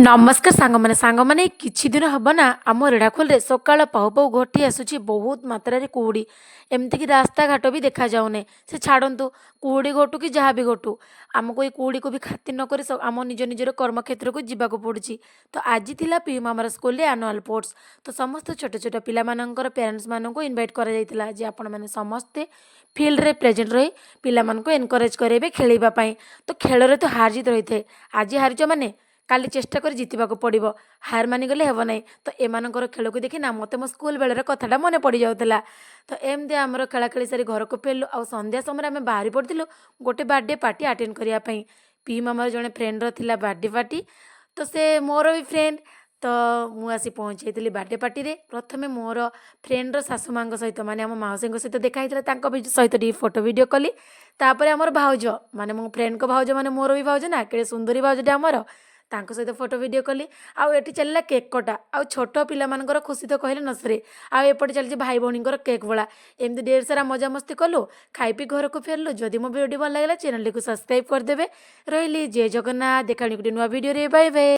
ନମସ୍କାର ସାଙ୍ଗମାନେ। ସାଙ୍ଗମାନେ, କିଛି ଦିନ ହେବ ନା ଆମ ରେଢ଼ାଖୋଲରେ ସକାଳ ପାଉ ପାଉ ଘଟି ଆସୁଛି ବହୁତ ମାତ୍ରାରେ କୁହୁଡ଼ି। ଏମିତିକି ରାସ୍ତାଘାଟ ବି ଦେଖାଯାଉନି। ସେ ଛାଡ଼ନ୍ତୁ, କୁହୁଡ଼ି ଘଟୁ କି ଯାହା ବି ଘଟୁ, ଆମକୁ ଏଇ କୁହୁଡ଼ିକୁ ବି ଖାତିର ନ କରି ଆମ ନିଜ ନିଜର କର୍ମକ୍ଷେତ୍ରକୁ ଯିବାକୁ ପଡ଼ୁଛି। ତ ଆଜି ଥିଲା ପିୟୁ ମାମାର ସ୍କୁଲରେ ଆନୁଆଲ୍ ସ୍ପୋର୍ଟସ୍। ତ ସମସ୍ତ ଛୋଟ ଛୋଟ ପିଲାମାନଙ୍କର ପ୍ୟାରେଣ୍ଟସ୍ମାନଙ୍କୁ ଇନଭାଇଟ୍ କରାଯାଇଥିଲା ଯେ ଆପଣମାନେ ସମସ୍ତେ ଫିଲ୍ଡରେ ପ୍ରେଜେଣ୍ଟ ରହି ପିଲାମାନଙ୍କୁ ଏନକରେଜ୍ କରାଇବେ ଖେଳିବା ପାଇଁ। ତ ଖେଳରେ ତ ହାର ଜିତ୍ ରହିଥାଏ। ଆଜି ହାରିଛ ମାନେ କାଲି ଚେଷ୍ଟା କରି ଜିତିବାକୁ ପଡ଼ିବ, ହାର ମାନିଗଲେ ହେବ ନାହିଁ। ତ ଏମାନଙ୍କର ଖେଳକୁ ଦେଖି ନା ମୋତେ ମୋ ସ୍କୁଲ ବେଳର କଥାଟା ମନେ ପଡ଼ିଯାଉଥିଲା। ତ ଏମିତି ଆମର ଖେଳା ଖେଳି ସାରି ଘରକୁ ଫେରିଲୁ ଆଉ ସନ୍ଧ୍ୟା ସମୟରେ ଆମେ ବାହାରି ପଡ଼ିଥିଲୁ ଗୋଟେ ବାର୍ଥଡ଼େ ପାର୍ଟି ଆଟେଣ୍ଡ କରିବା ପାଇଁ। ପିଇ ମାମାର ଜଣେ ଫ୍ରେଣ୍ଡର ଥିଲା ବାର୍ଥଡ଼େ ପାର୍ଟି, ତ ସେ ମୋର ବି ଫ୍ରେଣ୍ଡ। ତ ମୁଁ ଆସି ପହଞ୍ଚିଯାଇଥିଲି ବାର୍ଥଡ଼େ ପାର୍ଟିରେ। ପ୍ରଥମେ ମୋର ଫ୍ରେଣ୍ଡର ଶାଶୁ ମାଆଙ୍କ ସହିତ, ମାନେ ଆମ ମାଉସୀଙ୍କ ସହିତ ଦେଖା ହେଇଥିଲା। ତାଙ୍କ ବି ସହିତ ଟିକେ ଫଟୋ ଭିଡ଼ିଓ କଲି। ତାପରେ ଆମର ଭାଉଜ, ମାନେ ମୋ ଫ୍ରେଣ୍ଡଙ୍କ ଭାଉଜ, ମାନେ ମୋର ବି ଭାଉଜ ନା, କେଡ଼େ ସୁନ୍ଦରୀ ଭାଉଜଟେ ଆମର, ତାଙ୍କ ସହିତ ଫଟୋ ଭିଡ଼ିଓ କଲି। ଆଉ ଏଠି ଚାଲିଲା କେକ୍ କଟା। ଆଉ ଛୋଟ ପିଲାମାନଙ୍କର ଖୁସି ତ କହିଲେ ନ ସରେ। ଆଉ ଏପଟେ ଚାଲିଛି ଭାଇ ଭଉଣୀଙ୍କର କେକ୍ ବୋଳା। ଏମିତି ଢେର ସାରା ମଜାମସ୍ତି କଲୁ, ଖାଇ ପିଇ ଘରକୁ ଫେରିଲୁ। ଯଦି ମୋ ଭିଡ଼ିଓଟି ଭଲ ଲାଗିଲା, ଚ୍ୟାନେଲଟିକୁ ସବସ୍କ୍ରାଇବ୍ କରିଦେବେ। ରହିଲି, ଜୟ ଜଗନ୍ନାଥ। ଦେଖା ଗୋଟେ ନୂଆ ଭିଡ଼ିଓରେ। Bye bye.